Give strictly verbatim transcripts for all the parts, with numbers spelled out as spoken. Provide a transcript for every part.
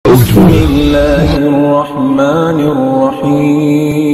بسم الله الرحمن الرحيم.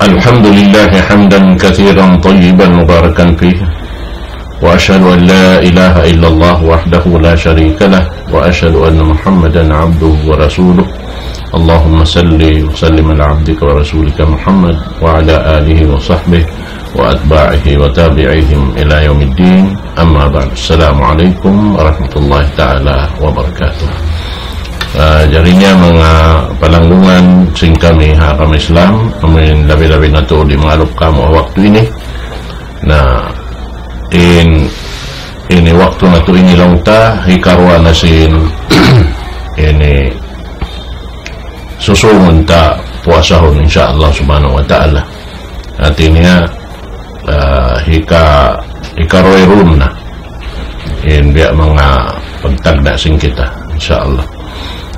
الحمد لله حمدا كثيرا طيبا مباركا فيه، وأشهد أن لا إله إلا الله وحده لا شريك له، وأشهد أن محمدا عبده ورسوله. اللهم صل وسلم على عبدك ورسولك محمد وعلى آله وصحبه وأتباعه وتابعيهم إلى يوم الدين. أما بعد. السلام عليكم ورحمة الله تعالى وبركاته. Ah, jari niya manga palanggungan sin kami ha agama Islam, amuin labi-labi na tuud in manga alap kamu ha waktu ini. Na, in, ini waktu natu' ini laung ta, hikaruwa na sin, ini, susungun ta puasahun, insya Allah subhanahu wa ta'ala. Hati niya, ah, hika-, hikaruwa run na. In biya' manga pagtagna' sin kita, insya Allah.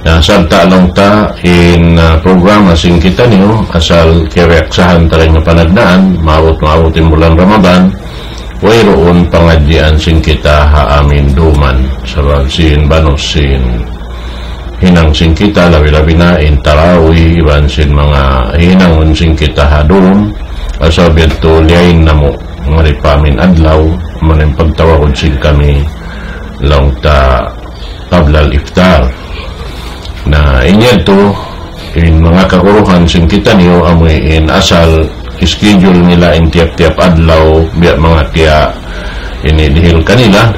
Na, sarta' laung ta in, ah, programa sin kitaniyu, asal kiyabiyaksahan ta dayn ha panagnaan, maabut-maabut in bulan Ramadan, wayruun pangadjian sin kita ha amin duman, sabab sin banus sin hinang sin kita, labi-labi na in tarawih, iban sin manga hinangun sin kita ha dum, asal biya' tu liyain namu' mari pa amin adlaw, amu in pagtawagun sin kami laung ta qabla al-iftar. Na, in yadtu, in manga kaguruhan sin kitaniyu, amu in asal schedule nila in tiyap-tiyap adlaw, biya' manga tiya ini dihil kanila,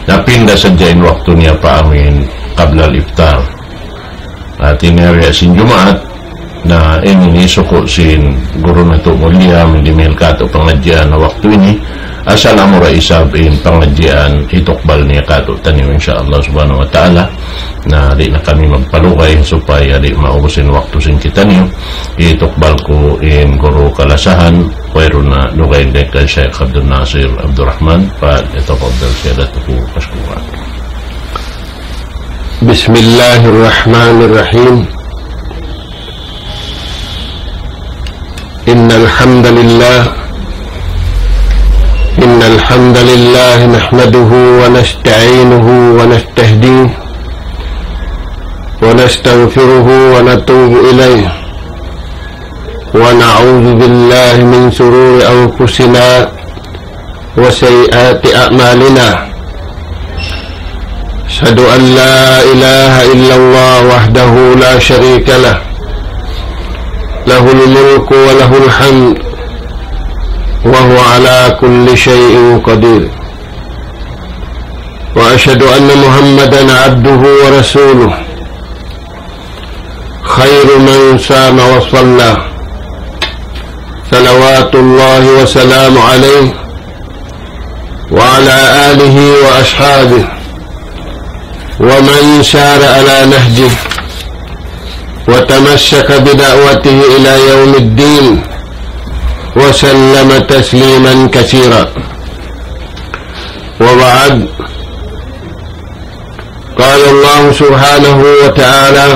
napinda sadja in waktu niya pa amin qabla al-iftar. Hati niya biya' sin Jumaat, na ini in suku' sin guru natu' mulia, amu in dimihil katu' pangadjian ha waktu ini, asal amura isab in pangadjian, hitukbal niya katu' taniyu, insya Allah subhanahu wa ta'ala. Na, di' na kami magpalugay supaya di' maubus in waktu sin kitaniyu. Hitukbal ku in guru kalasahan, wayruun na dugaing dayn kan Sheikh Abdul Nasir Abdul Rahman, فليتفضل سيادته مشكورا. بسم الله الرحمن الرحيم. إن الحمد لله، إن الحمد لله نحمده ونستعينه ونستهديه ونستغفره ونتوب إليه، ونعوذ بالله من شرور أنفسنا وسيئات أعمالنا. أشهد أن لا إله إلا الله وحده لا شريك له، له الملك وله الحمد، وهو على كل شيء قدير. وأشهد أن محمدا عبده ورسوله، خير من صام وصلى، صلوات الله وسلامه عليه وعلى آله وأصحابه ومن سار على نهجه وتمسك بدعوته إلى يوم الدين وسلم تسليما كثيرا. وبعد، قال الله سبحانه وتعالى: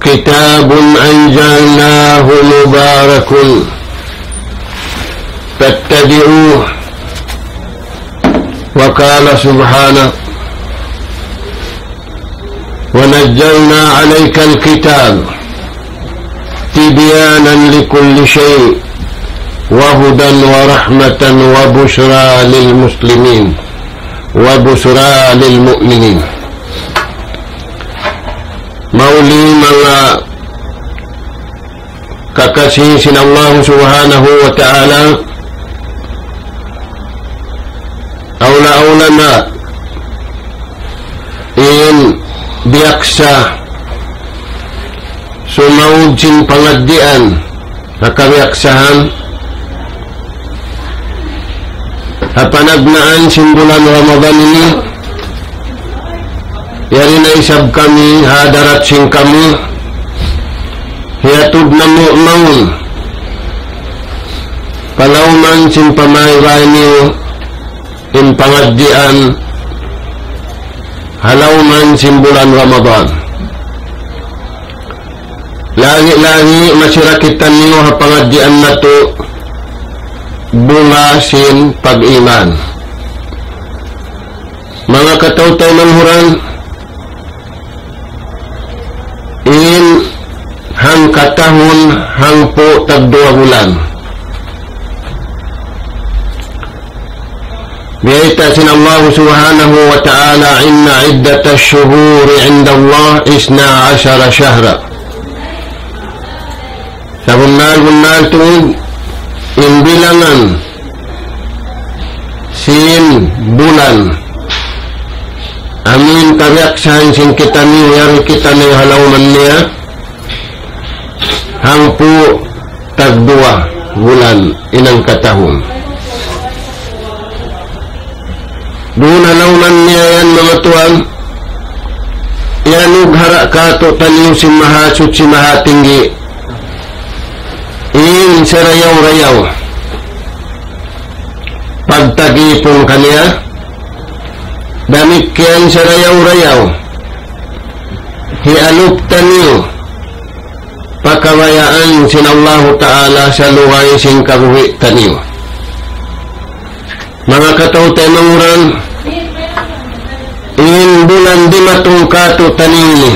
كتاب أنزلناه مبارك فاتبعوه. وقال سبحانه: ونزلنا عليك الكتاب تبيانا لكل شيء وهدى ورحمة وبشرى للمسلمين وبشرى للمؤمنين. Mauli manga kakasi sin Allah Subhanahu wa Ta'ala, awla-awla na in biyaksa sumaud sin pangadjian ha kabiyaksahan, Ha panagnaan sin bulan Ramadan ini, yari na isab kami ha hadarat sin kamu, hiyatud namu' mawn pa lawman sin pamaybay niyu in pangadjian ha lawman sin bulan Ramadan. Lagi'-lagi' masi ra kitaniyu ha pangadjian natu' bunga sin pag-iman. Manga kataw-taymanghuran, in hangkatahun hangpu' tagduwa bulan. Biyayta' sin Allah Subhanahu wa Ta'ala, إن عدة الشهور عند الله اثنا عشر شهرا. Sabunnal-bunnal tuud in bilangan sin bulan amun kabiyaksahan sin kitaniyu, yari kitaniyu ha lawman niya, hangpu' tagduwa bulan in hangkatahun. Duun ha lawman niya yan, manga tuwan, iyanughara' kātu'niyu sin Mahasuchi Mahatinggi in sarayaw-rayaw pagtag-ipun kaniya, damikkiyan sarayaw-rayaw hiyalup taniyu pa kabayaan sin Allahu Ta'ala salugay sin kabuhi' taniyu. Manga kataw-taymanghuran, in bulan dimatung kātu'niyu ini,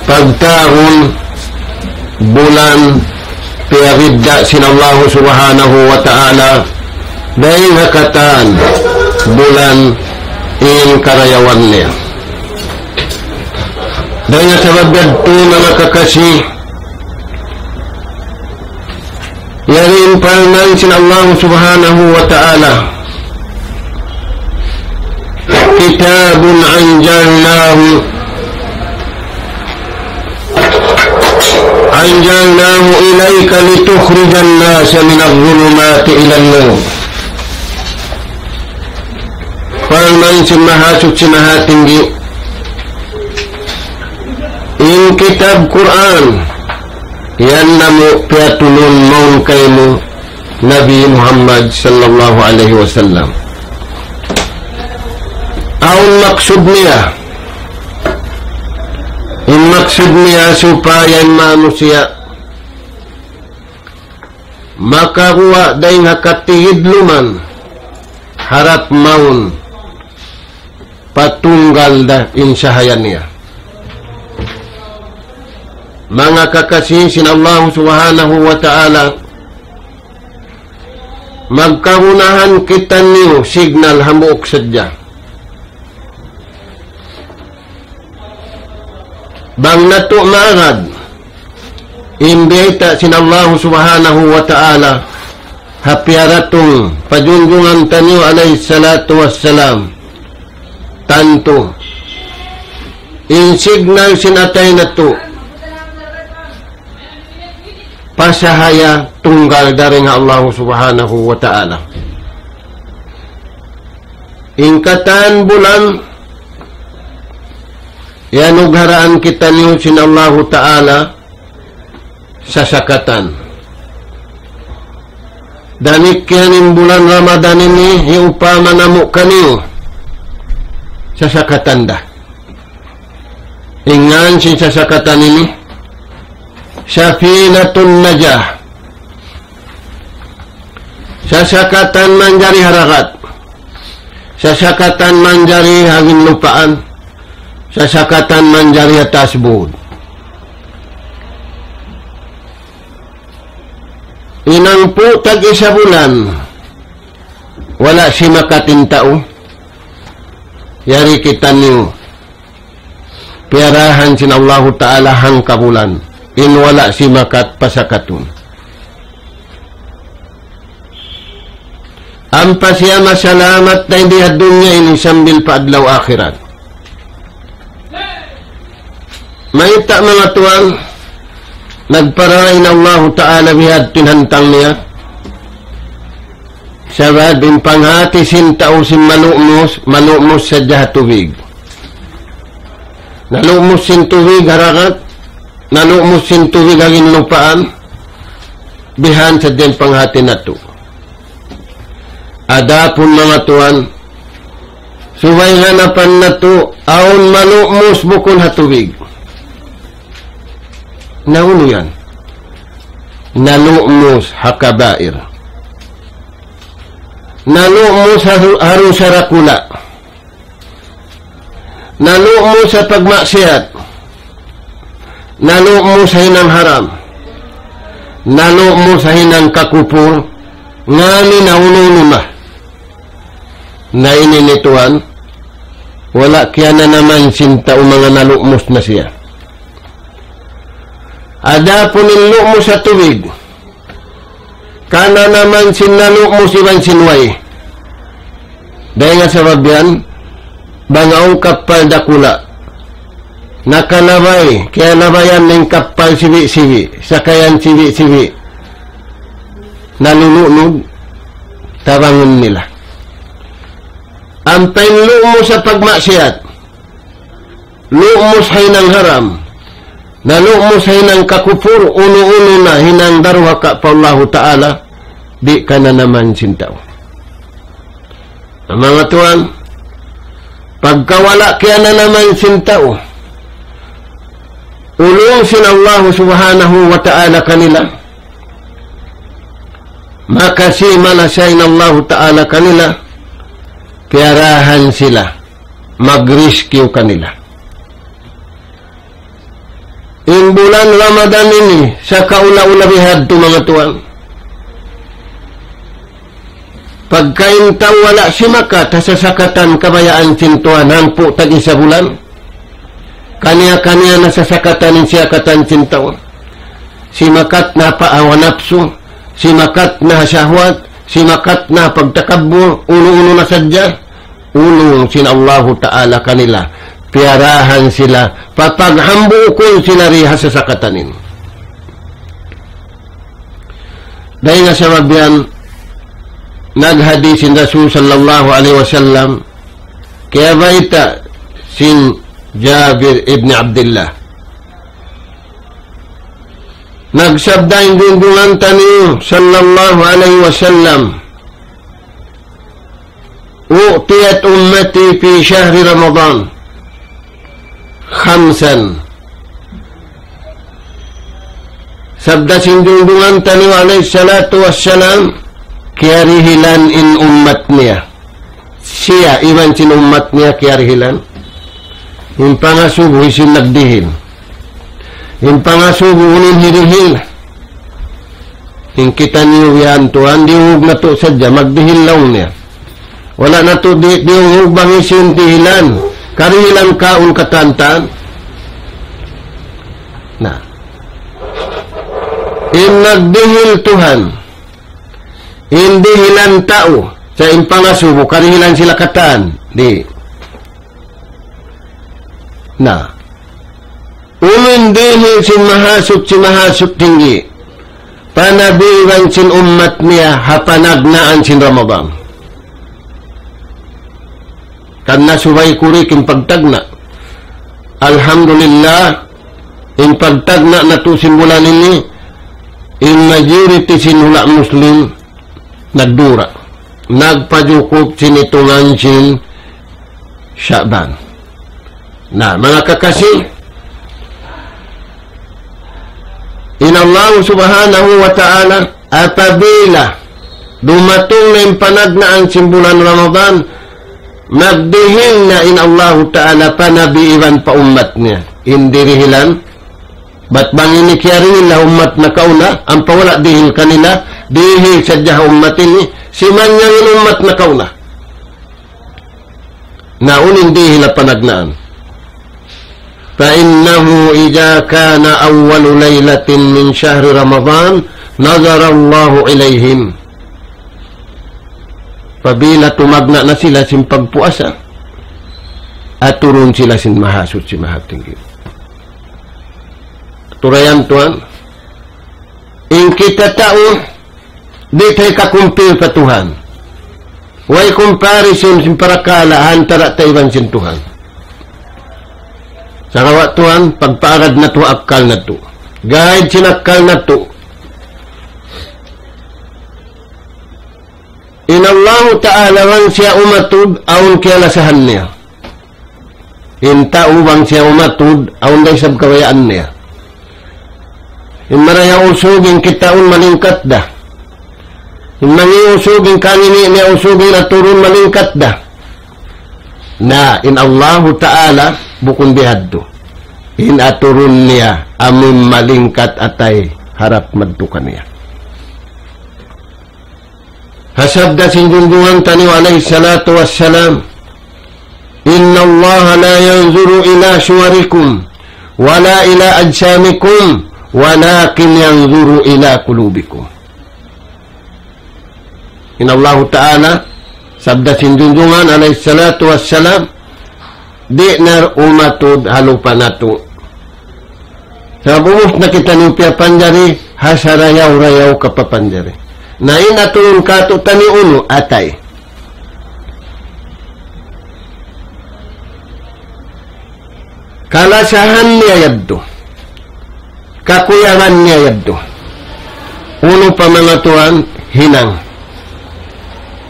pagtawagun bulan piyabidda' sin Allahu Subhanahu wa Ta'ala dayn ha katan bulan in karayawan niya. Dayn ha sabab yadtu, manga kakasi, yari in parman sin Allah Subhanahu wa Ta'ala, كتاب أنزلناه أنزلناه إليك لتخرج الناس من الظلمات إلى النور. Parman sin Mahasuchi Mahatinggi, in kitab Qur'an, yan namu' piyatulun mawn kaymu Nabi Muhammad sallallahu alayhi wasallam. Awn maksud niya. In maksud niya supaya in manusiya' makaguwa' dayn ha katigidluman harap mawn pa tunggal da in sahaya niya. Manga kakasi sin Allah Subhanahu wa Ta'ala, magkagunahan kitaniyu signal hambuuk sadja. Bang natu' maagad in biyayta' sin Allah Subhanahu wa Ta'ala ha piyaratung pa junjungan taniyu alayhi salatu wassalam, tantu in signal sin atay natu' pa sahaya tunggal dayn ha Allah Subhanahu wa Ta'ala. In katan bulan, iyanugharaan kitaniyu sin Allahu Ta'ala sasakatan. Damikkiyan in bulan Ramadan ini, hiyupama namu' kaniyu sasakatan da. In ngan sin sasakatan ini, Safinatun Najah. Sasakatan manjari ha dagat. Sasakatan manjari ha ginlupaan. Sasakatan manjari ha taas bud. In hangpu' tag-isa bulan, wala' simakat in tau. Yari kitaniyu piyarahan sin Allahu Ta'ala hangka bulan, in wala' simakat pasakatun. Ampa siya masalamat dayn di ha dunya ini sambil pa adlaw akhirat. Mayta', manga tuwan, nagpara in Allahu Ta'ala bihadtu in hantang niya. Sabab in panghati sin tau sin malu'mus, malu'mus sadja ha tubig. Nalu'mus sin tubig ha dagat, nalu'mus sin tubig ha ginlupaan, bihan sadja in panghati natu'. Adapun manga tuwan, subay hanapan natu', awn malu'mus bukun ha tubig. Na unu yan? Nalu'mus ha kabair. Nalu'mus ha, ha dusa dakula'. Nalu'mus ha pagmaksiyat. Nalu'mus ha hinang haram. Nalu'mus ha hinang kakupur. Ngan in unu-unu na. Na ini ni tuwan, wala' kiyananaman sin tau manga nalu'mus na siya. Adapun in lu'mus ha tubig, kananaman sin nalu'mus iban sin way. Dayn ha sabab yan, bang awn kappal dakula', nakalabay, kiyalabayan in kappal sibi'-sibi', sakayan sibi'-sibi', nalulu'nug, tabangun nila. Ampa in lu'mus ha pagmaksiyat, lu'mus ha hinang haram, nalu'mus ha hinang kakupur, unu-unu na hinang daruhaka pa Allahu Ta'ala, di' kananaman sin tau. Na manga tuwan, pagka wala' kiyananaman sin tau, ulung sin Allahu Subhanahu wa Ta'ala kanila, makasi malasa in Allahu Ta'ala kanila, piyarahan sila, mag-rescue kanila. In bulan Ramadan ini, sakaula-ula bihadtu manga tuwan. Pagka in tau wala' simakat ha sasakatan kabayaan sin Tuhan hangpu' tag-isa bulan, kaniya-kaniya na sasakatan in siyakatan sin tau. Simakat na pa hawa napsu, simakat na ha shahwat, simakat na ha pagtakabbur, unu-unu na sadja, ulung sin Allahu Ta'ala kanila, piyarahan sila, papaghambuukun sila di ha sasakatan ini. Dayn ha sabab yan, naghadis in Rasul sallallahu alayhi wasallam, kiyabayta' sin Jabir ibn Abdullah. Nagsabda in junjungan taniyu sallallahu alayhi wasallam, أعطيت أمتي في شهر رمضان خمسا. Sabda sin junjungan taniyu alayhi salatu wassalam, kiyarihilan in ummat niya. Siya iban sin ummat niya kiyarihilan. In pangasubu hisiyu in nagdihil? In pangasubu unu in hirihil? In kitaniyu yan tuwan, diyungug natu' sadja, magdihil laung niya. Wala' natu' di-, diyungug bang hisiyu in dihilan. Karihilan kaun katan-katan. Na. In nagdihil tuwan, in dihilan tau, sa' in pangasubu, karihilan sila katan. Di'. Na. Unu in dihil sin Mahasuchi, Mahasuchi Tinggi pa Nabi iban sin ummat niya ha panagnaan sin Ramadan. Karna' subay kurik in pagtagna'. Alhamdulillah, in pagtagna' natu' sin bulan ini, in majority sin hula' Muslim, nagdura. Nagpajukup sin itungan sin Sha'ban. Na, manga kakasi, in Allah Subhanahu wa Ta'ala, apabila dumatung na in panagnaan sin bulan Ramadan, magdihil na in Allah Ta'ala pa Nabi iban pa ummat niya. In dirihilan, bat bang ini kiyarihil ha ummat nakauna, ampa wala' dihil kanila, dihil sadja ha ummat ini, simanjang in ummat nakauna. Na unu in dihil ha panagnaan. فإنه إذا كان أول ليلة من شهر رمضان نظر الله إليهم. Apabila tumagna' na sila sin pagpuasa, aturun sila sin Mahasuchi Mahatinggi. Turayan tuwan, in kita tau, di' ta hikakumpil pa Tuhan. Way comparison sin parakala' ha antara' ta iban sin Tuhan. Sagawa' Tuhan, pagpaagad natu' akkal natu'. Guide sin akkal natu'. In Allahu Ta'ala bang siya umatud, awn kiyalasahan niya. In tau bang siya umatud, awn da isab kabayaan niya. In marayaw usug in kitaun malingkat da. In mangi' usug in kangini' niya usug in aturun malingkat da. Na, in Allahu Ta'ala bukun bihadtu. In aturun niya amun malingkat atay harap madtu kaniya. Ha sabda sin junjungan taniyu alayhi salatu wassalam, إن الله لا ينظر إلى صوركم ولا إلى أجسامكم ولكن ينظر إلى قلوبكم. In Allahu Ta'ala, sabda sin junjungan alayhi salatu wassalam, di' na umatud ha lupa natu'. Sabab ubus na kitaniyu piyapanjari, ha sarayaw-rayaw kapapanjari. Na in aturun katu'taniyu unu, atay. Kalasahan niya yadtu. Kakuyagan niya yadtu. Unu pa manga tuwan hinang.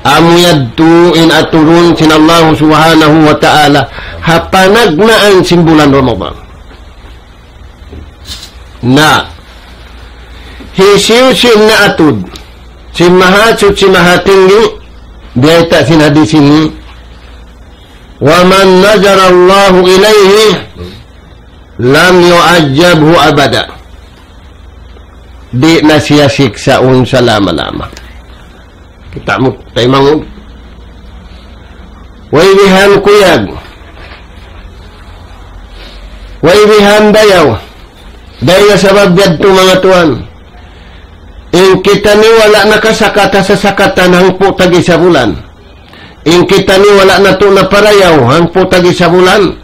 Amu yadtu in aturun sin Allahu Subhanahu wa Ta'ala ha panagnaan sin bulan Ramadan. Na, hisiyu-siyu in naatud sin Mahasuchi Mahatinggi, biyayta' sin hadis ini, ومن نظر الله إليه لم يعذبه أبدا. Di' na siya siksaun salama-lama. Kita' mu, taymanghud. Way bihan kuyag. Way bihan dayaw. Dayn ha sabab yadtu manga tuwan. In kitaniyu wala' nakasakat ha sasakatan hangpu' tag-isa bulan. In kitaniyu wala' natu' naparayaw hangpu' tag-isa bulan,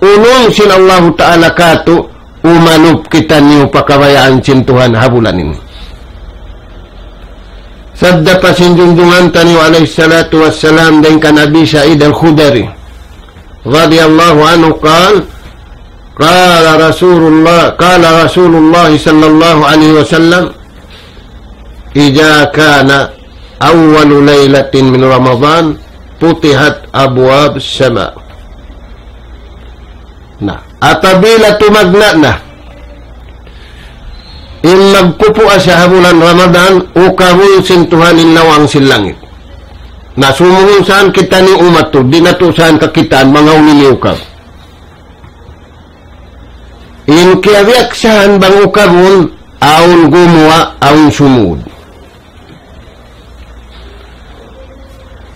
unum sin Allahu Ta'ala katu', umalup kitaniyu pa kabayaan sin Tuhan ha bulan ini. Sabda pa sin junjungan taniyu alayhi salatu wassalam dayn kan Abi Sa'id Al-Khudri, radiyallahu anhu, قال، قال رسول الله، قال رسول الله صلى الله عليه وسلم، إذا كان أول ليلة من رمضان فتحت أبواب السماء. Na, apabila tumagna' na in magpupuasa ha bulan Ramadan, ukabun sin Tuhan in lawang sin langit. Na, sumuhun saan kitaniyu umatud, di' natu' saan kakitaan, manga unu in ukab. In kiyabiyaksahan bang ukabun, awn gumuwa', awn sumud.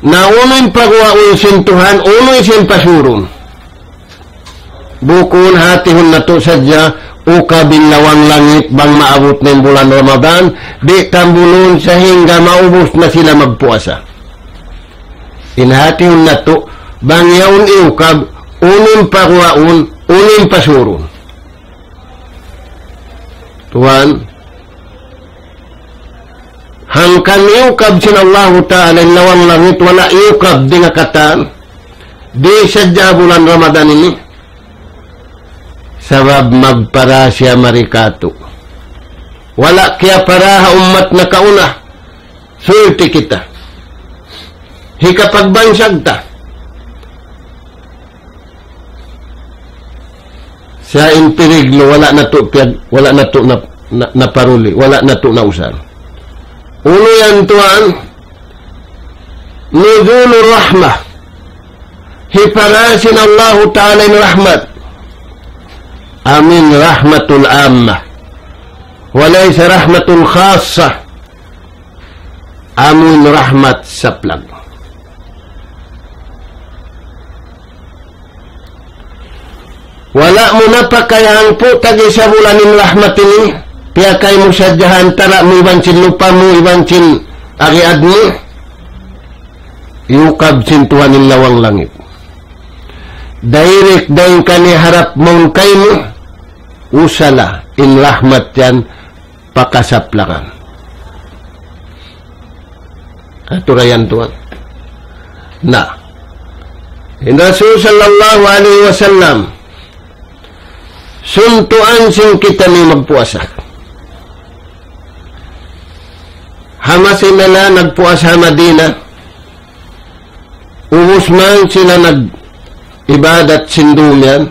Na unu in paguwaun sin Tuhan, unu in sin pasurun. Bukun hatihun natu' sadja, ukab in lawang langit bang maabut na in bulan Ramadan, di' tambulun sahingga maubus na sila magpuasa. In hatihun natu', bang yaun iyukab, unu in paguwaun, unu in pasurun. Tuwan, hangkan iyukab sin Allahu Ta'ala in lawang langit, wala' iyukab dayn ha katan, di' sadja bulan Ramadan ini. Sabab magpara siya mari katu'. Wala' kiyapara ha ummat nakauna. Sulti kita. Hikapagbansag ta. Sa' in piriglu, wala' natu' piyag-, wala' natu' na, na, naparuli, wala' natu' nausan. Unu yan tuwan, nuzulu rahmah. Hipara sin Allahu Ta'ala in rahmat. Amin rahmatul ammah. Walaysa rahmatul khassah. Amun rahmat saplag. Wala' mu napakay hangpu' tag-isa bulan in rahmat ini, piyakay mu sadja ha antara' mu iban sin lupa mu, iban sin agiad mu, iyukab sin Tuhan in lawang langit. Direct dayn kaniya harap mawn kaymu, usala in rahmat yan, pakasaplangan. Aturayan tuwan. Na. In Rasul sallallahu alayhi wasallam, suntuan sin kitaniyu magpuasa. Ha masa nila nagpuasa ha Madina, ubus man sila nag-ibadat sin dum yan,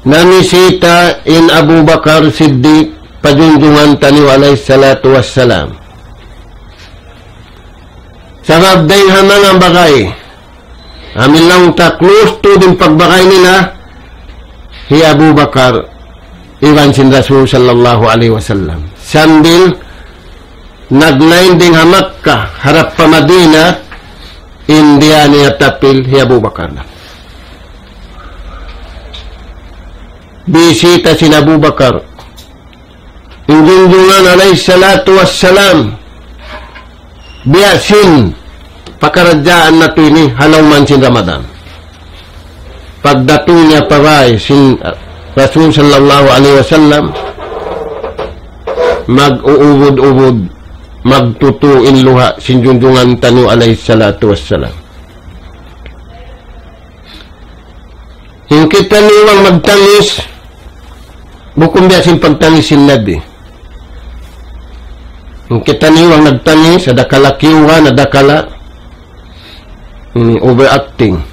namisita in Abu Bakar Siddiq pa junjungan taniyu alayhi salatu wassalam. Sabab dayn ha manga bagay, amu in laung ta close to in pagbagay nila, hi Abu Bakar, iban sin Rasul sallallahu alayhi wasallam. Sambil naglain dayn ha Makkah, harap pa Madina, in diyā niya tapil hi Abu Bakar. Bisita sin Abu Bakar in junjungan alayhi salatu wassalam, biya' sin pakaradjaan natu' ini ha lawm sin Ramadan. Pagdatung niya pa bāy sin Rasul sallallahu alayhi wasallam, mag-uubud-ubud, magtutu' in luha' sin junjungan taniyu alayhi salatu wassalam. In kitaniyu bang magtangis, bukun biya' sin pagtangis sin Nabi. In kitaniyu bang nagtangis, adakala kiyuhan, adakala, hmm, overacting.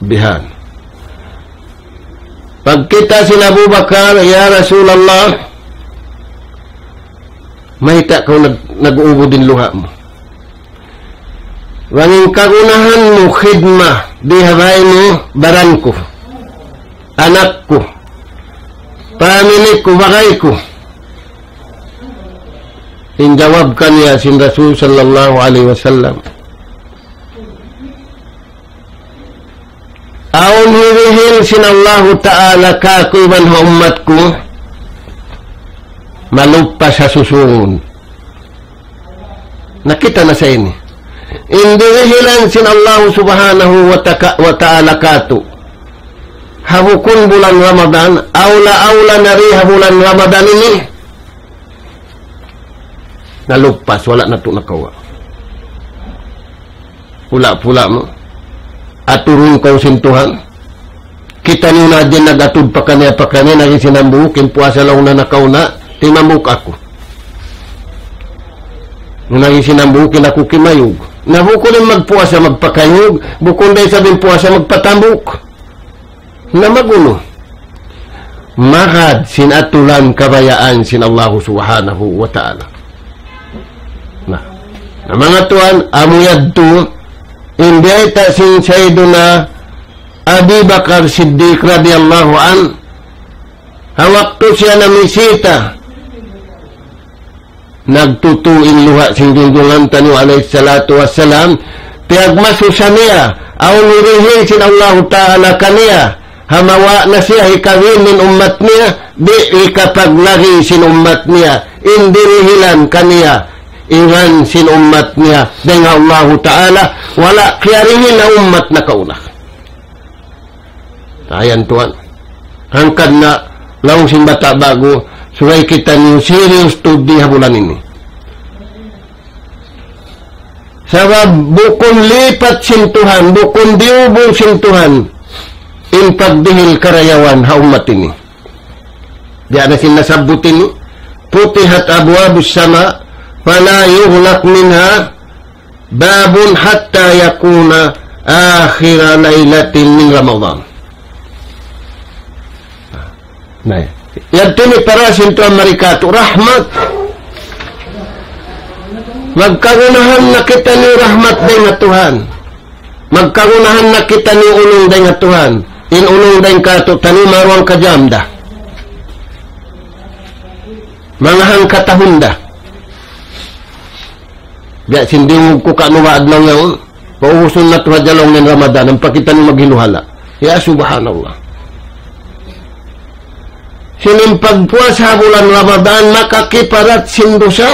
Bihan. Pagkita' sin Abu Bakar, "Ya Rasulullah, mayta' kaw nag-, nag-uubud in luha' mu?" Bang in kagunahan mu khidma, di ha bāy mu, baran ku, anak ku, family ku, bagay ku. In jawab kaniya sin Rasul sallallahu alayhi wasallam, "Awn hirihil sin Allahu Ta'ala kāku' iban ha ummat ku, maluppas ha susūngun." Na kita' na sa ini. In dirihilan sin Allahu Subhanahu wa Taka-, wa Ta'ala kātu', ha bukun bulan Ramadan, awla-awla na di ha bulan Ramadan ini, naluppas, wala' natu' nakawa'. Pula-pula mu. Aturun kaw sin Tuhan. Kitaniyu na hadja nag-atud pakaniya-pakaniya, naging sin hambuuk, in puasa laung na nakauna, timambuk aku. Naging sin hambuuk, in aku kimayug. Na bukun in magpuasa magpakayug, bukun da isab in puasa magpatambuk. Na magunu. Magad sin aturan kabayaan sin Allahu Subhanahu wa Ta'ala. Na, na manga tuwan, amu yadtu, in biyayta' sin Sayyiduna Abi Bakar Siddiq radiyallahu anhu, ha waktu siya namisita, nagtutu' in luha' sin junjungan taniyu alayhi salatu wassalam, piyagmasusa niya, awn hirihil sin Allahu Ta'ala kaniya, ha mawa' na siya hikawin in ummat niya, di' hikapaglagi sin ummat niya, in dirihilan kaniya, iban sin ummat niya, dayn ha Allahu Ta'ala, wala' kiyarihil ha ummat nakauna. Ayan tuwan. Hangkan na laung sin bata' ba'gu, subay kitaniyu serious tuud di ha bulan ini. Sabab bukun lipat sin Tuhan, bukun diyubul sin Tuhan, in pagdihil karayawan ha ummat ini. Biya' na sin nasabbut ini, فتحت أبواب السماء فلا يغلق منها باب حتى يكون آخر ليلة من رمضان. Na, yadtu ini para sin Tuhan mari kātu' rahmat. Magkagunahan na kitaniyu rahmat dayn ha Tuhan. Magkagunahan na kitaniyu ulung dayn ha Tuhan. In ulung dayn kātu'niyu maruwang ka jam da. Manga hangka tahun da. Biya' sin diyungug ku ka'nu ba adlaw yaun. Paubusun natu' hadja laung in Ramadan, ampa kitaniyu maghiluhala'. Ya subhanallah. Sin in pagpuasa bulan Ramadan, makakiparat sin dusa.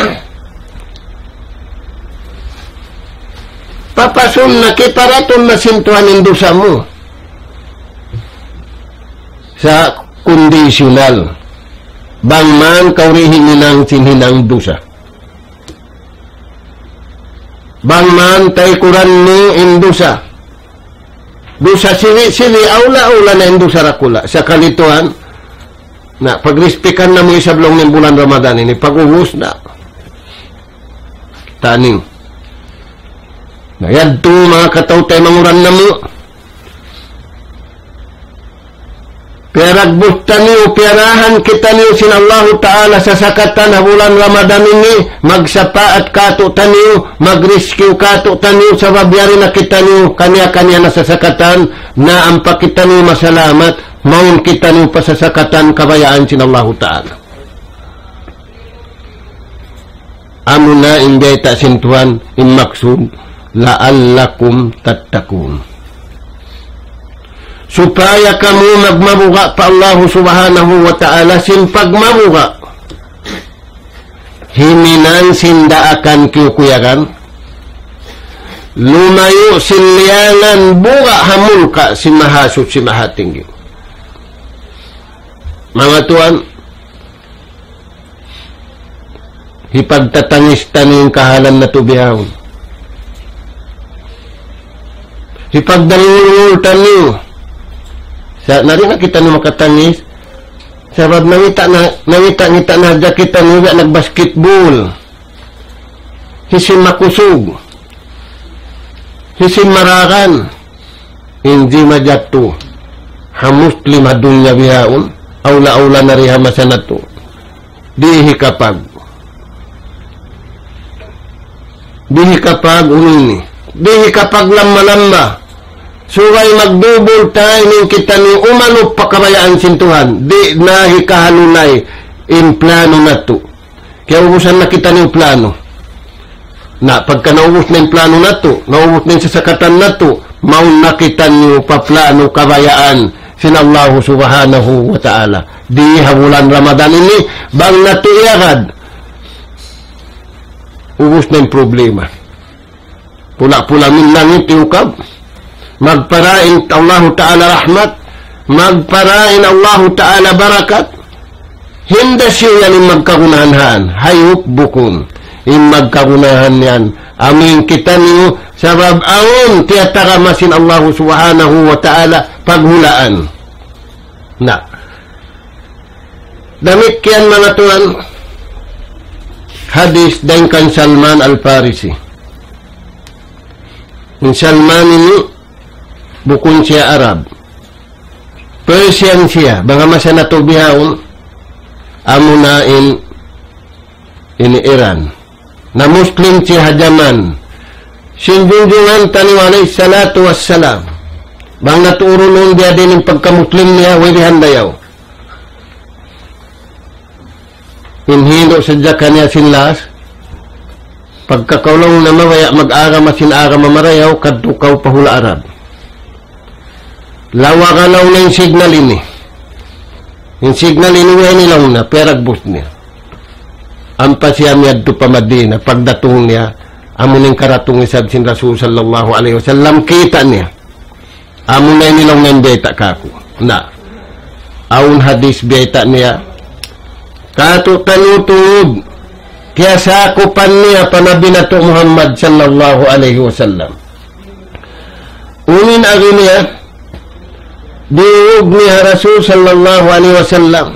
Papasun na, kiparatun na sin Tuhan in dusa mu. Sa' conditional. Bang man kaw di' himinang sin hinang dusa. Bang man taykuran mu in dusa. Dusa siwi'-siwi', awla-awla na in dusa dakula'. Sakali tuwan, na, pagrispikan namu' isab laung niya in bulan Ramadan ini, pag-ubus na. Taning. Na, yadtu manga kataw-taymanghuran namu'. Piyaragbus taniyu, piyarahan kitaniyu sin Allahu Ta'ala sasakatan ha bulan Ramadan ini, magsapaat kātu'niyu, mag-rescue kātu'niyu, sabab yari na kitaniyu, kaniya-kaniya na sasakatan, na ampa kitaniyu masalamat, mawn kitaniyu pa sasakatan kabayaan sin Allahu Ta'ala. Amuna in bayta' sin Tuhan, in maksud, لعلكم تتقون. Supaya kamu magmabuga' pa Allahu Subhanahu wa Ta'ala sin pagmabuga'. Himinang sin daakan kiyukuyagan. Lumayu' sin liyangan buga' ha mulka' sin Mahasuchi Mahatinggi. Manga tuwan, hipagtatangis taniyu in kahalan natu' bihaun. Hipagdangul-ngul taniyu. Sa' nari na kitaniyu makatangis. Sabab nangita' na, nangita'-ngita' na hadja kitaniyu biya' nagbasketball. Hisiyu in makusug. Hisiyu in maragan. In jimajatu ha Muslim ha dunya bihaun, awla-awla na di ha masa natu'. Di' hikapag. Di' hikapag unu ini. Di' hikapag lamba-lamba. Subay magdubul time in kitaniyu umanup pa kabayaan sin Tuhan. Di' na hikahalulay in plano natu'. Kiyaubusan na kitaniyu plano. Na, pagka naubus na in plano natu', naubus na in sasakatan natu', mawn na kitaniyu pa plano kabayaan sin Allahu Subhanahu wa Ta'ala. Di ha bulan Ramadan ini, bang natu' iyagad, ubus na in problema. Pula-pula in langit iyukab. Magpara in Allahu Ta'ala rahmat. Magpara in Allahu Ta'ala barakat. Hinda siyu yan in magkagunahan han. Hayup bukun. In magkagunahan yan. Amu in kitaniyu sabab awn tiyatagama sin Allahu Subhanahu wa Ta'ala paghulaan. Na. Damikkiyan manga tuwan, hadis dayn kan Salman Al-Farisi. In Salman ini bukun siya Arab. Persian siya, bang ha masa natu' bihaun, amuna in, in Iran. Na Muslim siya ha jaman sin junjungan taniyu alayhi salatu wassalam. Bang natu' urunun biya' diin in pagka-Muslim niya, way bihan dayaw. In hindu' sadja kaniya sin las, pagka kaw laung niya mabaya' mag-agama sin agama marayaw, kadtu kaw pa hula' Arab. Lawagan laung niya in signal ini. In signal ini, way ini laung niya, piyaragbus niya. Ampa siya miyadtu pa Madina, pagdatung niya, amu in karatung isab sin Rasul sallallahu alayhi wasallam, kita' niya. Amu na ini laung niya in bayta' kāku'. Na. Awn hadis bayta' niya. Kātu'niyu tuud. Kiyasakupan niya pa Nabi natu' Muhammad sallallahu alayhi wasallam. Unu in agi niya, diyug niya Rasul sallallahu alayhi wasallam.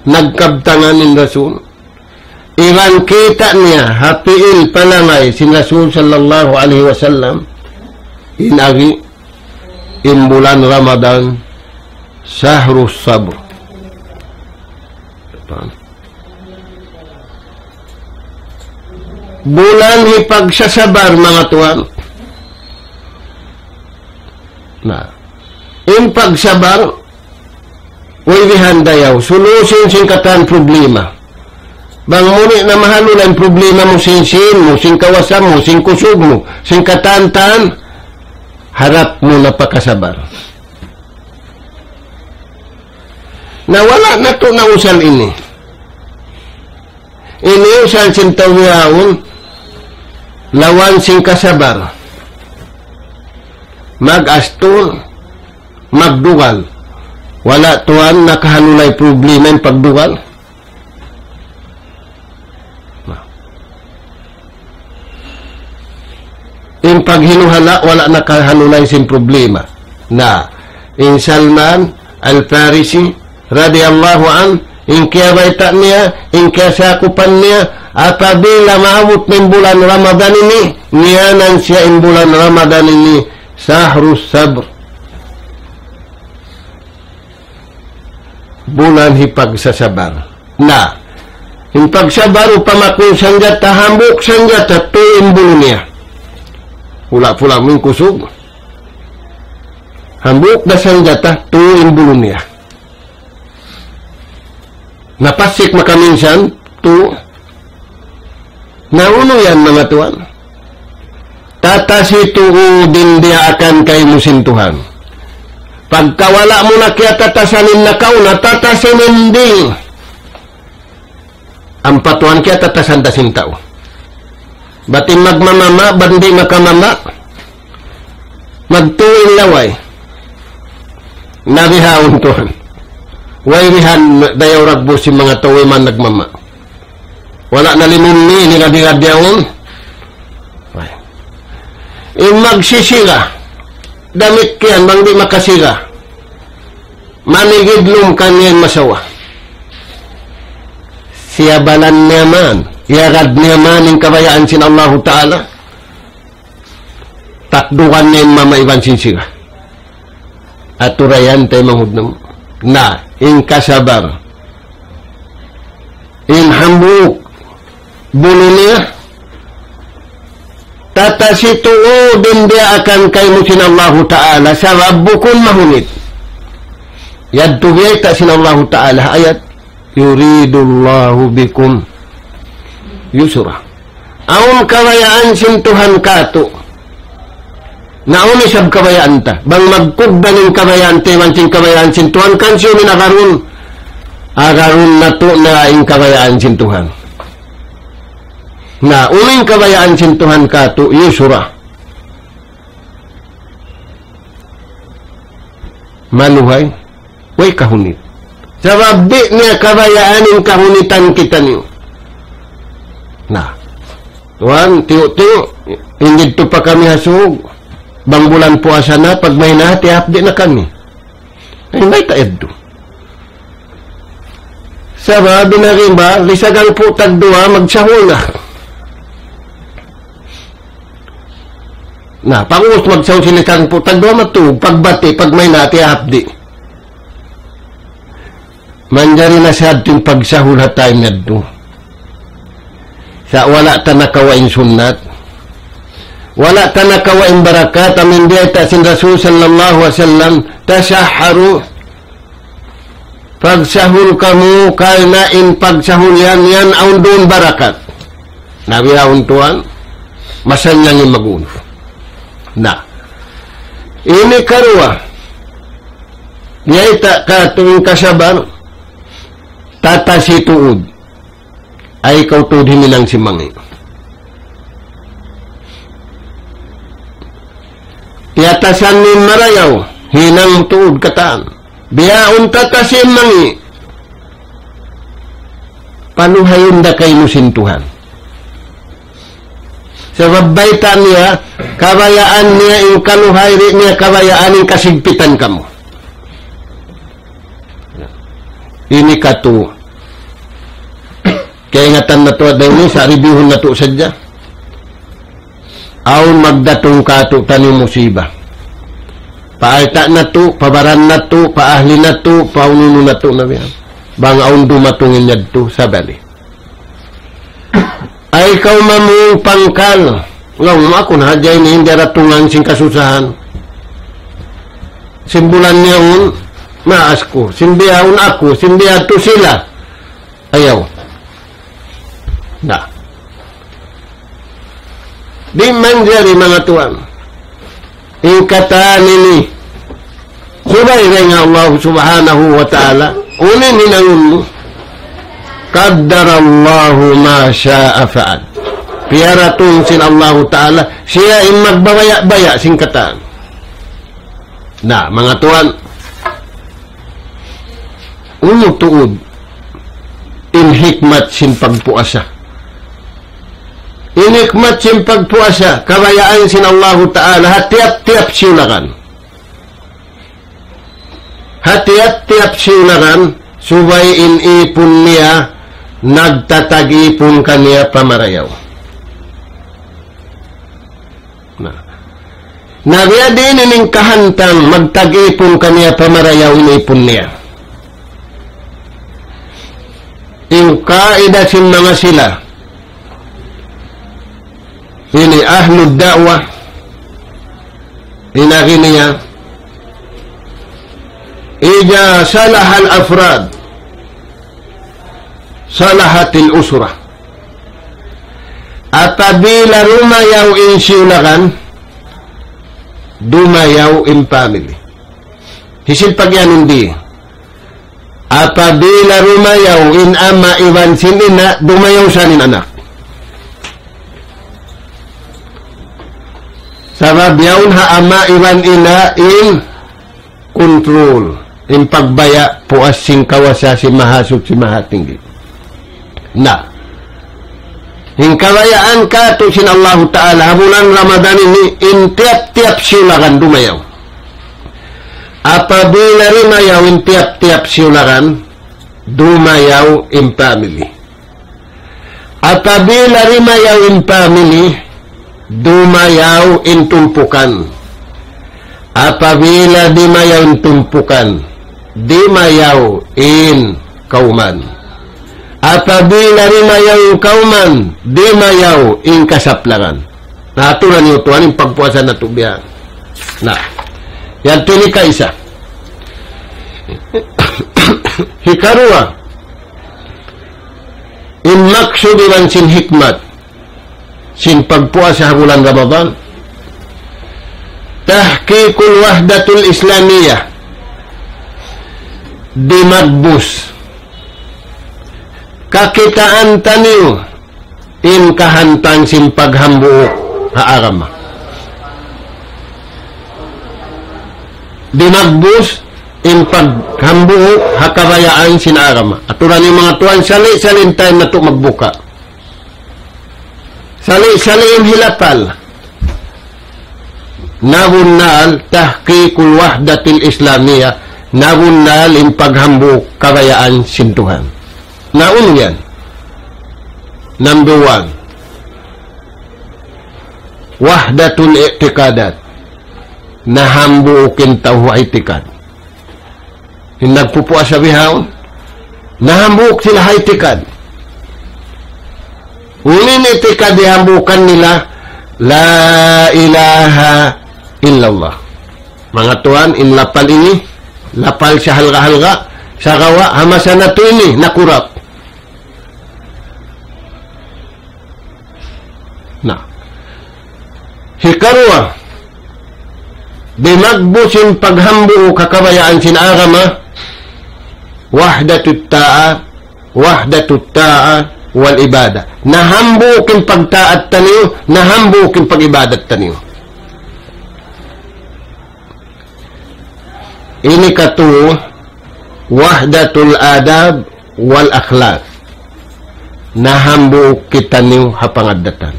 Nagkabtangan in Rasul. Iban kita' niya ha pi'il palangay sin Rasul sallallahu alayhi wasallam. In agi, in bulan Ramadan, شهر الصبر. Bulan hipagsasabar, manga tuwan. Na, in pagsabar, way bihan dayaw, solution sin katan problema. Bang muni na mahalul in problema mu sin sīn mu, sin kawasa mu, sin kusug mu, sin katan-tan, harap mu na pakasabar. Na wala' natu' nausal ini. Ini usal sin tau yaun, lawan sin kasabar. Mag-astul, magdugal. Wala' tuwan nakahalulay problema in pagdugal. Na. In paghilu-hala', wala' nakahalulay sin problema. Na, in Salman Al-Farisi, radiyallahu anhu, in kiyabayta' niya, in kiyasakupan niya, apabila maabut na in bulan Ramadan ini, ngiyanan siya in bulan Ramadan ini, Shahrus Sabr. Bulan hipagsasabar. Na, in pagsabar upama kunu' sanjata, hambuuk sanjata, tū in bulu niya. Hula'-hula' mu in kusug. Hambuuk da sanjata, tū in bulu niya. Na pasik makaminsan, tū. Na unu yan, manga tuwan? Tatasi tuud in diyaakan kaymu sin Tuhan. Pagka wala' mu na kiyatatasan in nakauna, tatasi in di'. Ampa tuwan kiyatatasan ta sin tau. Bat in magmamama', bat di' makamama', magtū in laway. Na bihaun tuwan. Way bihan dayaw ragbus sin manga tau, way man nagmama'. Wala' na limun ni, ni rabi-rabi yaun. Way. In magsisiga. Damikkiyan, bang di' makasiga. Manigidlum kaniya in masawa. Siyabalan niya man, iyagad niya man in kabayaan sin Allahu Ta'ala. Takdukan niya in mama iban sin siga. Aturayan taymanghud namu'. Na, in kasabar. In hambuuk bulu niya, tatasi tuud in diyaakan kaymu sin Allahu Ta'ala, sabab bukun mahunit. Yadtu biyayta' sin Allahu Ta'ala ayat, يريد الله بكم اليسر. Awn kabayaan sin Tuhan kātu'. Na unu isab kabayaan ta? Bang magkugdan in kabayaan ta iban sin kabayaan sin Tuhan, kansiyu in agarun? Agarun natu' na in kabayaan sin Tuhan. Na unu in kabayaan sin Tuhan kātu', yusra. Maluhay. Way kahunit. Sabab di' niya kabayaan in kahunitan kitaniyu. Na. Tuwan, tiyu'-tiyu', in didtu pa kami ha Sug. Bang bulan puasa na, pag mahina, tiyahapdi' na kami. Ay, mayta' yadtu. Sabab in agi ba, lisag hangpu' tagduwa, magsahur na. Na, pag-ubus magsahur sila hangpu' tagduwa, matūg, pagbati', pag mahina, tiyahapdi'. Manjari na sa yadtu in pagsahur ha time yadtu. Sa' wala' ta nakawa' in sunnat. Wala' ta nakawa' in barakat, amu in biyayta' sin Rasul sallallahu alayhi wasallam, تسحروا. Pagsahur kamu, karna' in pagsahur yan, yan awn duun barakat. Na bihaun tuwan, masannyang in mag-unu. Na. Ini karuwa, biyayta' kātu' in kasabar, tatasi tuud. Ay kaw tuud himinang sin mangi'. Tiyatasan in marayaw, hinang tuud katan. Bihaun tatasi in mangi'. Paluhayun da kaymu sin Tuhan. Sabab bayta' niya, kabayaan niya in kaluhay, di' niya kabayaan in kasigpitan kamu. Ini katu'. Kaingatan natu' dayn ini, sa' reviewhun natu' sadja. Awn magdatung kātu'niyu musiba. Pa alta' natu', pa baran natu', pa ahli natu', pa unu-unu natu' na biya'. Bang awn dumatung in yadtu, sabali. Ay kaw mamung pangkal. Laung mu aku na hadja ini in daratungan sin kasusahan. Sin bulan yaun, maas ku. Sin bihaun aku, sin bihadtu sila. Ayaw. Na. Di' manjari manga tuwan. In katan ini, subay dayn ha Allah Subhanahu wa Ta'ala, unu in hinangun mu? قدر الله ما شاء فعل. Piyaratung sin Allahu Ta'ala, siya in magbabaya'-baya' sin katan. Na, manga tuwan, unu tuud in hikmat sin pagpuasa? In hikmat sin pagpuasa, kabayaan sin Allahu Ta'ala, ha tiyap-tiyap siyulagan. Ha tiyap-tiyap siyulagan, subay in ipun niya, nagtatag-ipun kaniya pa marayaw. Na. Na biya' diin in kahantang magtag-ipun kaniya pa marayaw in ipun niya. In kaidah sin manga sila, ini ahlu da'wah, in agi niya, إذا صلح الأفراد صلحت الأسرة. Apabila dumayaw in siyulagan, dumayaw in family. Hisiyu in pag-iyanun di? Apabila dumayaw in ama' iban sin ina', dumayaw sa in anak. Sabab yaun ha ama' iban ina' in control, in pagbaya' puas sin kawasa sin Mahasuchi Mahatinggi. Na. In kabayaan katu' sin Allahu Ta'ala, ha bulan Ramadan ini, in tiyap-tiyap siyulagan dumayaw. Apabila dumayaw in tiyap-tiyap siyulagan, dumayaw in family. Apabila dumayaw in family, dumayaw in tumpukan. Apabila dumayaw in tumpukan, dumayaw in kawman. Apabila dumayaw in kawman, dumayaw in kasaplangan. Na, aturan niyu tuwan in pagpuasa natu' biya'. Na, yan ini kaisa. Hikaruwa, in maksud iban sin hikmat sin pagpuasa ha bulan Ramadan, تحقيق الوحدة الإسلامية. Dimagbus. Kakitaan taniyu in kahantang sin paghambuuk ha agama. Dimagbus in paghambuuk ha kabayaan sin agama. Aturan niyu manga tuwan, sali'-sali' in time natu' magbuka. Sali'-sali' in hilapal. Na bunnal تحقيق الوحدة الإسلامية, na bunnal in paghambuuk kabayaan sin Tuhan. Na unu yan? Number one, وحدة الاعتقادات. Nahambuuk in tau ha itikad. In nagpupuasa bihaun, nahambuuk sila ha itikad. Unu in itikad dihambuukan nila, لا إله إلا الله. Manga tuwan, in lapal ini, lapal siya halga'-halga', sagawa' ha masa natu' ini, nakurap. Na. Hikaruwa, dimagbus in paghambuuk ha kabayaan sin agama, وحدة الطاعة، وحدة الطاعة والعبادة. Nahambuuk in pagtaat taniyu, nahambuuk in pag-ibadat taniyu. Ini katu, وحدة الآداب والأخلاق. Nahambuuk kitaniyu ha pangaddatan.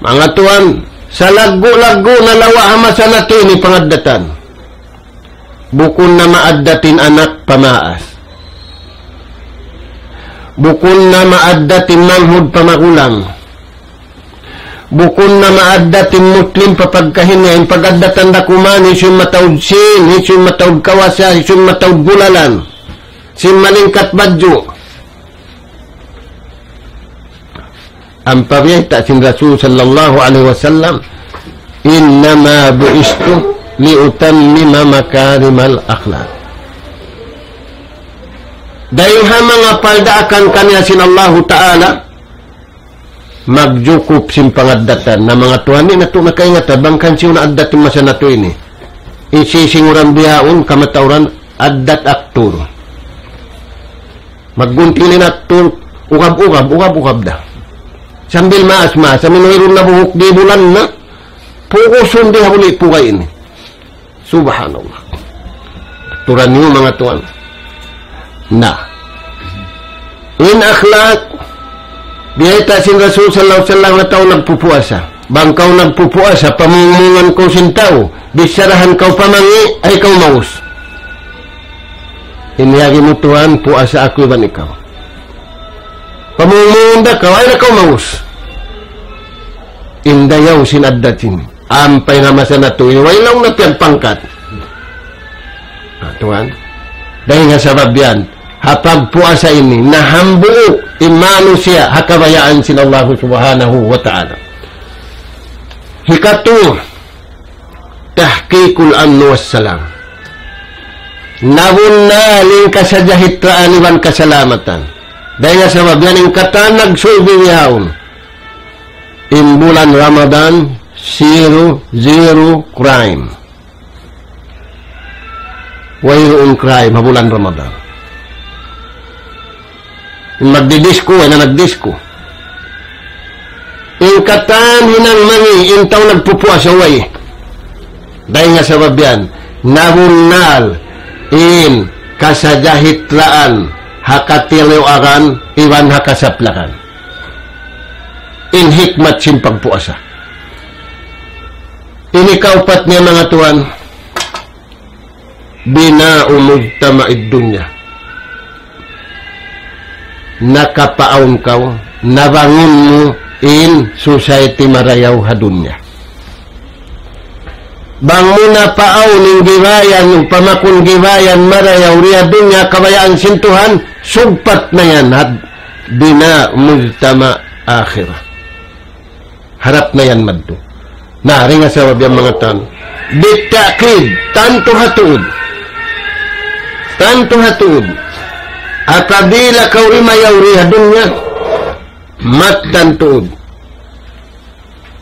Manga tuwan, salaggu'-laggu' na lawa' ha masa natu' ini pangaddatan. Bukun na maaddat in anak pa maas. Bukun na maaddat in manghud pa magulang. Bukun na maaddat in Muslim pa pagkahi niya, in pag-addatan da kuman, hisiyu in mataud sin, hisiyu in mataud kawasa, hisiyu in mataud bulalan, sin malingkat badju'. Ampa biyayta' sin Rasul sallallahu alayhi wasallam, إنما بعثت لأتمم مكارم الأخلاق. Dayng ha manga paldaakan kaniya sin Allahu Ta'ala, magjukup sin pangaddatan. Na manga tuwan, di' natu' na kaingatan, bang kan siyu na addat in masa natu' ini. Hisiyu in singuran bihaun, kamatauran, addat aktur. Maggunti' in aktur, ugab-ugab, ugab-ugab da. Sambil maas-maas, sambil wayruun na buhuk, di' bulan na, pugusun di' ha huli' pugay ini. Subhanallah. Aturan niyu manga tuwan. Na. In akhlak, Biyayta' sin Rasul sallallahu alayhi wasallam ha tau nagpupuasa. Bang kaw nagpupuasa, pamungmungan kaw sin tau, bicharahan kaw pa mangi', ayaw kaw maus. In yari mu tuwan, puasa aku iban ikaw. Pamungmungan da kaw, ayaw na kaw maus. In dayaw sin addat ini. Ampa in ha masa natu', way laung na piyagpangkat. Na, tuwan. Dayn ha sabab yan, ha pagpuasa ini, nahambuuk in manusiya' ha kabayaan sin Allah Subhanahu wa Ta'ala. Hikatu, tahqiqul amn was salam. Nabunnal in kasajahitraan iban kasalamatan. Dayn ha sabab yan in katan nagsulbi bihaun. In bulan Ramadan, zero, zero crime. Wayruun crime ha bulan Ramadan. In magdidisko, way na nagdisko. In katan hinang mangi', in tau nagpupuasa way. Dayn ha sabab yan, nabunnal in kasajahitraan ha katiluagan iban ha kasaplakan. In hikmat sin pagpuasa. Ini kaupat niya, manga tuwan, bina'u mujtama'id dunya. Nakapaawn kaw, nabangun mu in society marayaw ha dunya. Bang mu napaawn in gibayan, upama kun gibayan marayaw di ha dunya, kabayaan sin Tuhan, sugpat na yan, had-, bina'u mujtama' akhirah. Harap na yan madtu. Na, dayn ha sabab yan manga tan. Bitta'kid, tantu ha tuud. Tantu ha tuud. Apabila kaw di' mayaw di ha dunya, mattan tuud.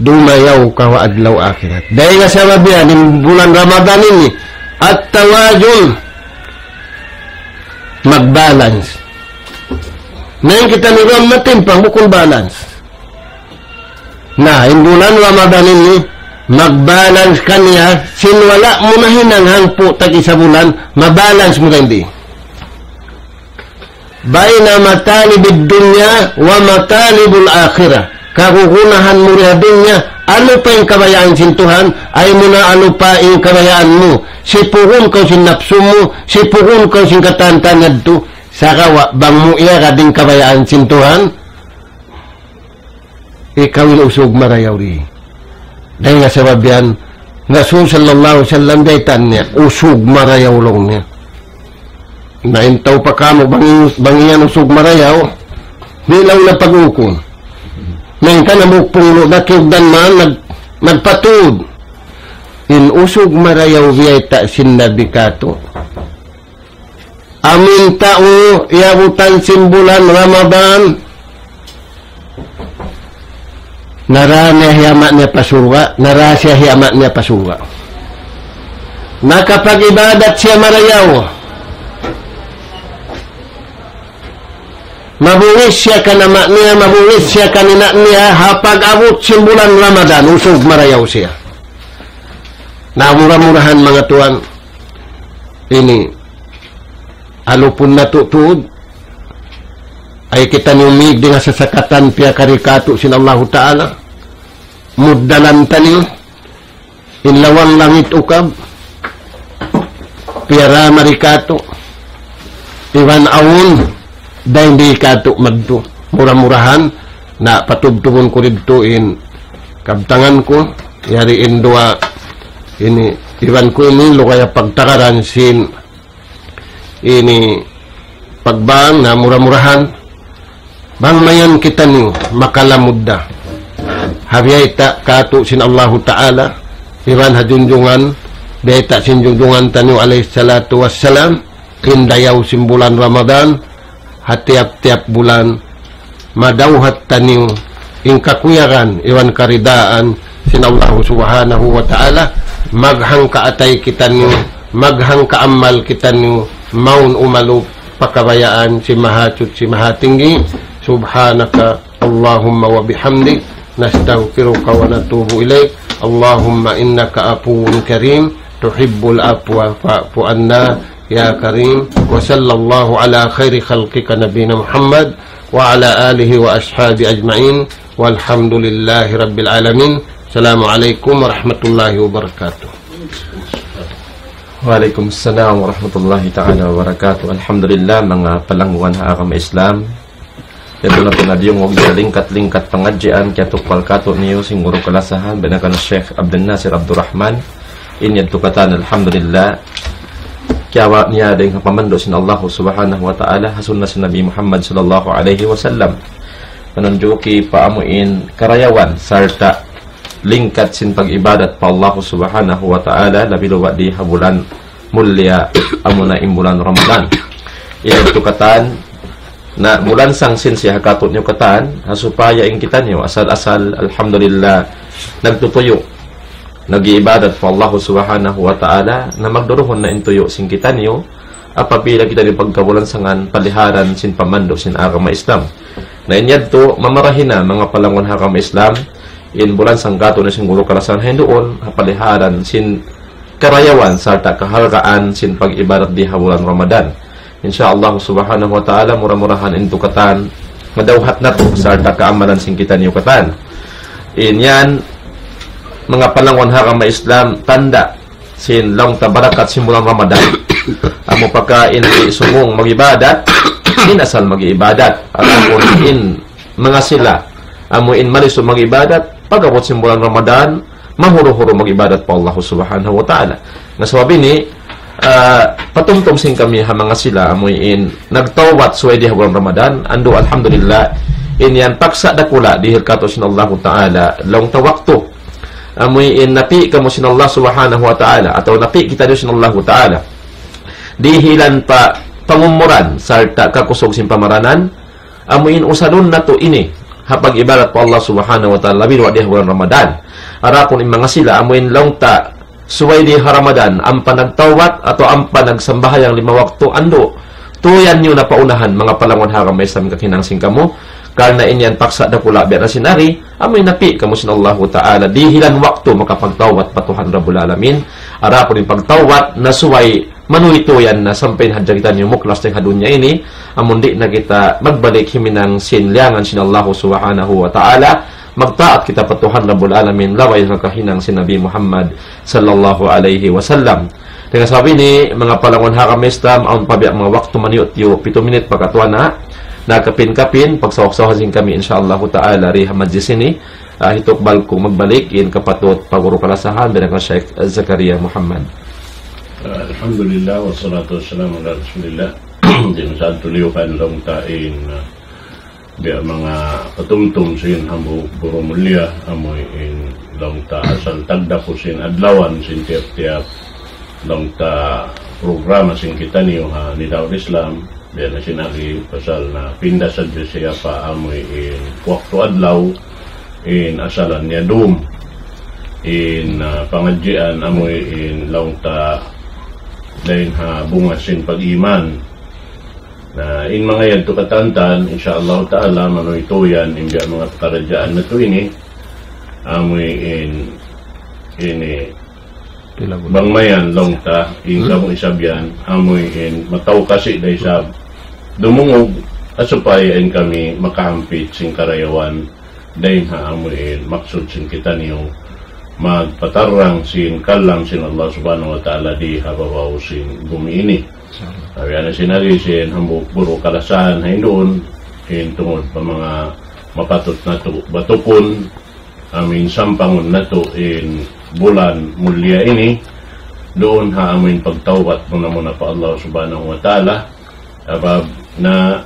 Dumayaw kaw ha adlaw akhirat. Dayn ha sabab yan, in bulan Ramadan ini, at-tawazun, mag-balance. Na in kitaniyu matimpang, bukun balance. Na, in bulan Ramadan ini, mag-balance kaniya, sin wala' mu nahinang hangpu' tag-isa bulan, ma-balance mu dayn di. Bayna matalibid dunya wa matalibul akhirah. Kagunahan mu di ha dunya, unu pa in kabayaan sin Tuhan, ayaw mu na unu pa in kabayaan mu. Sipugun kaw sin napsu mu, sipugun kaw sin katan-katan yadtu, sagawa' bang mu iyagad in kabayaan sin Tuhan, ikaw in usug marayaw di. Dayn ha sabab yan, Rasul sallallahu alayhi wasallam, baytaan niya, usug marayaw laung niya. Na in tau pa kamu, bang, bang iyan usug marayaw, di' laung niya pag-ukun. Na in kan hambuuk punglu', nakiyugdan man, nag-, nagpatud. In usug marayaw biyayta' sin Nabi katu'. Amu in tau iyabutan sin bulan Ramadan, nara niya hi ama' niya pa surga', nara siya hi ama' niya pa surga'. Nakapag-ibadat siya marayaw. Mabungis siya kan ama' niya, mabungis siya kan ina' niya, ha pag-abut sin bulan Ramadan, usug marayaw siya. Na mura-murahan manga tuwan, ini, alupun natu' tuud, ayaw kitaniyu mīg dayn ha sasakatan piyakari katu' sin Allahu Ta'ala, muddalan taniyu, in lawang langit ukab, piyarā mari katu', iban awn, dayn di katu' madtu. Mura-murahan, na patubtubun ku didtu in kabtangan ku, yari in duwa ini, iban ku ini, lugay ha pagtagaran sin ini pagbang na mura-murahan. Bang mayan kitaniyu makalamud da ha biyayta' katu' sin Allahu Ta'ala, iban ha junjungan, biyayta' sin junjungan taniyu alayhi salatu wassalam, in dayaw sin bulan Ramadan, ha tiyap-tiyap bulan, madawhat taniyu in kakuyagan iban karidaan sin Allahu Subhanahu wa Ta'ala, maghangka atay kitaniyu, maghangka amal kitaniyu, mawn umalup pa kabayaan sin Mahasuchi Mahatinggi. سبحانك اللهم وبحمدك، نستغفرك ونتوب إليك. اللهم إنك عفو كريم، تحب العفو فاعف عنا يا كريم. وصلى الله على خير خلقك نبينا محمد وعلى آله وأصحابه أجمعين. والحمد لله رب العالمين. السلام عليكم ورحمة الله وبركاته. Waalaikumsalam warahmatullahi ta'ala wabarakatuh. Alhamdulillah, manga palangguan ha agama Islam. Yadtu na pun na diyungug sa lingkat-lingkat pangadjian, kiyatukbal katu' niyu sin guru kalasahan, binakan Sheikh Abdul Nasir Abdul Rahman. In yadtu katan, alhamdulillah. Kiyawa' niya dayn ha pamandu' sin Allah subhanahu wa ta'ala, ha sunnah sin Nabi Muhammad sallallahu alayhi wasallam. Panunjuki pa amuin karayawan, sarta' lingkat sin pag-ibadat pa Allah subhanahu wa ta'ala, labi luba' di ha bulan mulia, amuna in bulan Ramadan. Yadtu katan, na bulansang sin siya ha katu' niyu katan, ha supaya in kitaniyu, asal-asal, alhamdulillah, nagtutuyu', nag-iibadat pa Allah subhanahu wa ta'ala, na magduruhun na in tuyu' sin kitaniyu, apabila kitaniyu pagkabulansangan, paliharan sin pamandu' sin agama Islam. Na in yadtu, mamarahi na, manga palangguan ha agama Islam, in bulansang katu' niyu sin guru kalasahan hinduun, ha paliharan sin karayawan sarta' kahalgaan sin pag-ibadat di ha bulan Ramadan. Insya Allah subhanahu wa ta'ala, mura-murahan in tukatan, madawhat natu', sarta' kaamalan sin kitaniyu katan. In yan, manga palangguan ha agama Islam, tanda' sin laung ta barakat sin bulan Ramadan. Amu pagka in di' sumung mag-ibadat, in asal mag-ibadat. Ataupun in manga sila, amu in malisu mag-ibadat, pag-abut sin bulan Ramadan, mahuru-huru mag-ibadat pa Allah subhanahu wa ta'ala. Na sabab ini, ah, patumtum sin kami ha manga sila, amu in nagtawbat subay di ha bulan Ramadan, andu' alhamdulillah, in yan paksa dakula' dihil katu' sin Allah ta'ala, laung ta waktu. Amu in napi' kamu sin Allah subhanahu wa ta'ala, atawa napi' kitaniyu sin Allah ta'ala. Dihilan pa pangumuran, sarta' kakusug sin pamaranan, amu in usalun natu' ini, ha pag-ibadat pa Allah subhanahu wa ta'ala, labi luba' di ha bulan Ramadan. Adapun in manga sila, amu in laung ta, subay di ha Ramadan, ampa nagtawbat, atawa ampa nagsambahayang lima waktu, andu'. Tuyan niyu na pa unahan, manga palangguan ha agama Islam kahinang sin kamu, karna' in yan paksa dakula' biya' na sin ari, amu in napi' kamu sin Allahu ta'ala, dihilan waktu makapagtawbat pa Tuhan Rabbul Alamin. Adapun in pagtawbat, na subay manuy tuyan na sampay hadja kitaniyu muklas dayn ha dunya ini, amun di' na kita magbalik himinang sin liyangan sin Allahu subhanahu wa ta'ala, magtaat kita pa Tuhan Rabbul Alamin, labi ha kahinang sin Nabi Muhammad sallallahu alayhi wasallam. Dayn ha sabab ini, manga palangguan ha agama Islam, awn pa biya' manga waktu maniyu-tiyu, pitu minit pa katuan na, na kapin-kapin, pagsawak-sawakan sin kami, insya Allahu ta'ala, di ha majlis ini, ah, hitukbal ku magbalik in kapatut pa guru kalasahan, biya' kan Sheikh Zakaria Muhammad. Alhamdulillah, wassalatu wassalamu ala Rasulillah. Di' na sa tuliukan laung ta in, ah, biya' manga patumtum sin hambuuk guru mulia, amu in laung ta asal tagdapu sin adlawan sin tiyap-tiyap laung ta programa sin kitaniyu ha Nidaul Islam, biya' na sin agi pasal na pinda sadja siya pa amu in waktu adlaw, in asalan niya dum. In, ah, pangadjian amu in laung ta dayn ha bunga sin pag-iman. Na in manga yadtu katantan, insya Allah ta'ala, manuy tuyan, in biya' manga pakaradjaan natu' ini, amu in, ini, bang mayan laung ta, in kamu isab yan, amu in, mataw kasi da isab, dumungug, at supaya in kami makahampit sin karayawan, dayn ha amu in, maksud sin kitaniyu, magpatarrang sin kalam sin Allah subhanahu wa ta'ala di ha babaw sin bumi ini. Insya Allah. Awi ana sin agi sin hambuuk guru kalasahan ha Indun, in tungud pa manga mapatut natu' batukun, amu in sampangun natu' in bulan mulia ini, duun ha amu in pagtawbat muna-muna pa Allah subhanahu wa ta'ala, sabab na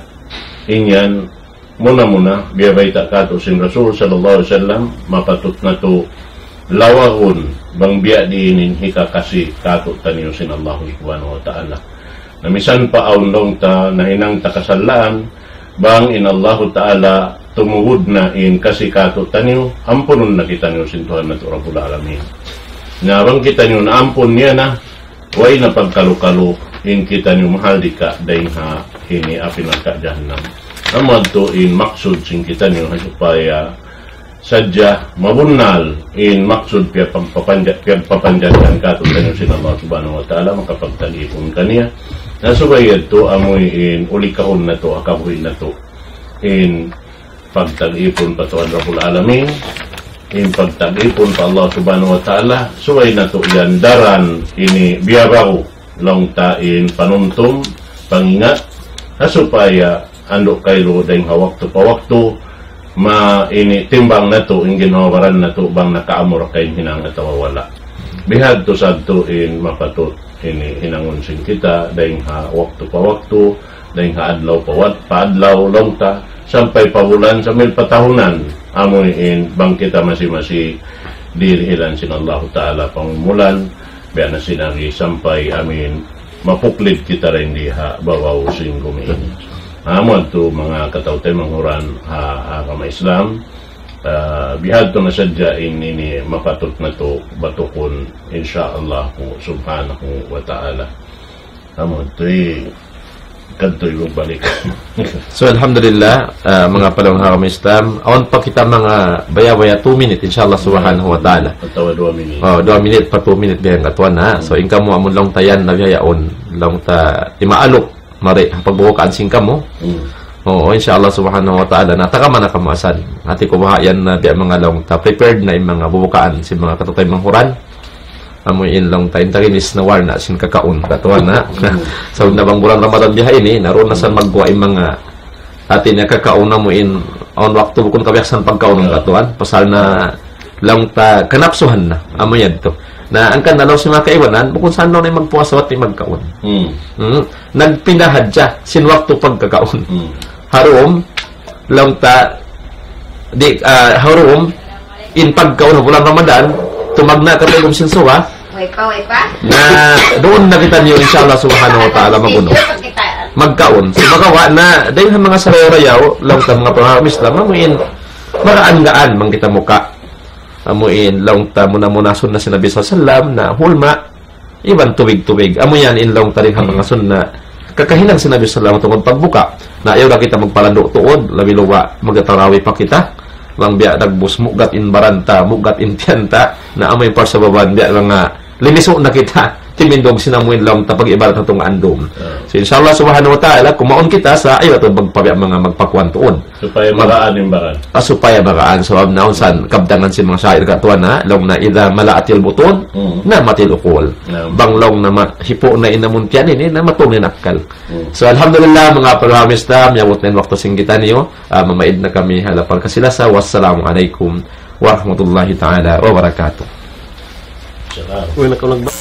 in yan muna-muna, biya' bayta' katu' sin Rasul sallallahu alayhi wasallam, mapatut natu' lawagun, bang biya' diin in hikakasi katu'taniyu sin Allah subhanahu wa ta'ala. Na misan pa awn laung ta, nahinang ta kasalaan, bang in Allahu ta'ala, tumugud na in kasi katu'taniyu, ampunun na kitaniyu sin Tuhan natu' Rabbul Alamin. Na bang kitaniyu naampun niya na, way na pagkalu-kalu in kitaniyu mahal di ka dayn ha ini api narka' jahannam. Amu yadtu in maksud sin kitaniyu ha supaya sadja mabunnal in maksud piyagpapanja-, piyagpapanjarihan katu'taniyu sin Allah subhanahu wa ta'ala makapagtalipun kaniya. Na subay yadtu amu in ulikahun natu', akabuhi' natu'. In pagtag-ipun pa Tuhan Rabbul Alamin, in pagtag-ipun pa Allah Subhanahu wa Ta'ala, subay natu' yan daran ini biyabaw, laung ta in panumtum, pangingat, ha supaya andu' kailu dayng ha waktu pa waktu, ma ini timbang natu', in ginhawa-baran natu', bang nakaamur kain hinang atawa wala'. Bihadtu sadtu in mapatut ini hinangun sin kita, dayng ha waktu pa waktu, dayng ha adlaw pa wad-, pa adlaw laung ta, sampay pa bulan, sampay pa tahunan, amu in bang kita masi-masi dihilan sin Allahu Ta'ala pangumulan, biya' na sin agi sampay amin mapuklid kita dayn di ha babaw sin gumi ini. Amu yadtu manga kataw-taymanghuran ha, ha agama Islam, ah, bihadtu na sadja in ini mapatut natu' batukun, insya Allah ku subhanahu wa ta'ala. Amu yadtu i, kadtu i balik. So, alhamdulillah, ah, manga palangga' ha agama Islam, awn pa kita manga baya-baya two minute, insya Allah subhanahu wa ta'ala. Atawa duwa minute. Oh, duwa minute pa two minute biya' yan katuan, ha. So, in kamu amun laung ta yan na biya' yaun, laung ta timaaluk, mari, ha pagbubukaan sin kamu. Hmm. Oo, insya Allah subhanahu wa ta'ala, na taga mana kamu asal. Hati ku baha' yan na biya' manga laung ta, prepared na in manga bubukaan sin manga kataw-taymanghuran. Amu in laung ta in taginis na warna' sin kakaun, katuan, ha. Hmm. Sa' na bang bulan Ramadan biya' ini, na duun na sa magguwa' in manga hati niya kakaun amu in, awn waktu bukun kabiyaksahan pagkaun, ah, katuan. Pasal na laung ta kanapsuhan na, amu yadtu. Na hangkan na laung sin manga kaibanan, bukun sa na in magpuasa, wala' in magkaun. Hmm. Hmm. Nagpinda hadja sin waktu pagkakaun. Hmm. Ha duun, laung ta, di', ah, ha duun, in pagkaun ha bulan Ramadan, tumagna' katigum sin suga, way pa, way pa, na duun na kitaniyu, insya Allah subhanahu wa ta'ala, magunu. Magkaun. Sumagawa' na, dayng ha manga sarayaw-rayaw, laung ta manga palangga' ha agama Islam, amu in, magaan-gaan bang kita muka. Amu in, laung ta muna-muna sunna sin Nabi sallallahu alayhi wasallam, na hulma, iban tubig-tubig. Amu yan in laung ta dayng ha manga sunna. Kakahinang sin Nabi sallallahu alayhi wasallam tungud pagbuka. Na ayaw da kita magpalandu' tuud, labi luba' magtarawi pa kita. Bang biya' dagbus mugat in baran ta, mugat in tiyan ta. Na amu in parsababan biya' manga limisu na kita. Timindug sin amu in laung ta pag-ibarat ha tunga' andum. Ah. So, insya Allah subhanahu wa ta'ala, kumaun kita sa' ayaw tuud magpabiya' manga magpakuan tuud. Supaya mag- magaan in baran. Ah, supaya magaan. Sabab na awn san kabtangan sin manga syair katuan, ha? Laung na, إذا ملأت البطون، hmm، نامت العقول. Naam. Bang laung na ma-, hipu' na in amun tiyan ini, na matug na in akkal. Hmm. So, alhamdulillah, manga palangga' ha agama Islam, miyabut na in waktu sin kitaniyu, ah, mamaid na kami ha lapal kasilasa. Wassalamu alaykum warahmatullahi ta'ala wabarakatuh. Salam. Uy, nakalag ba?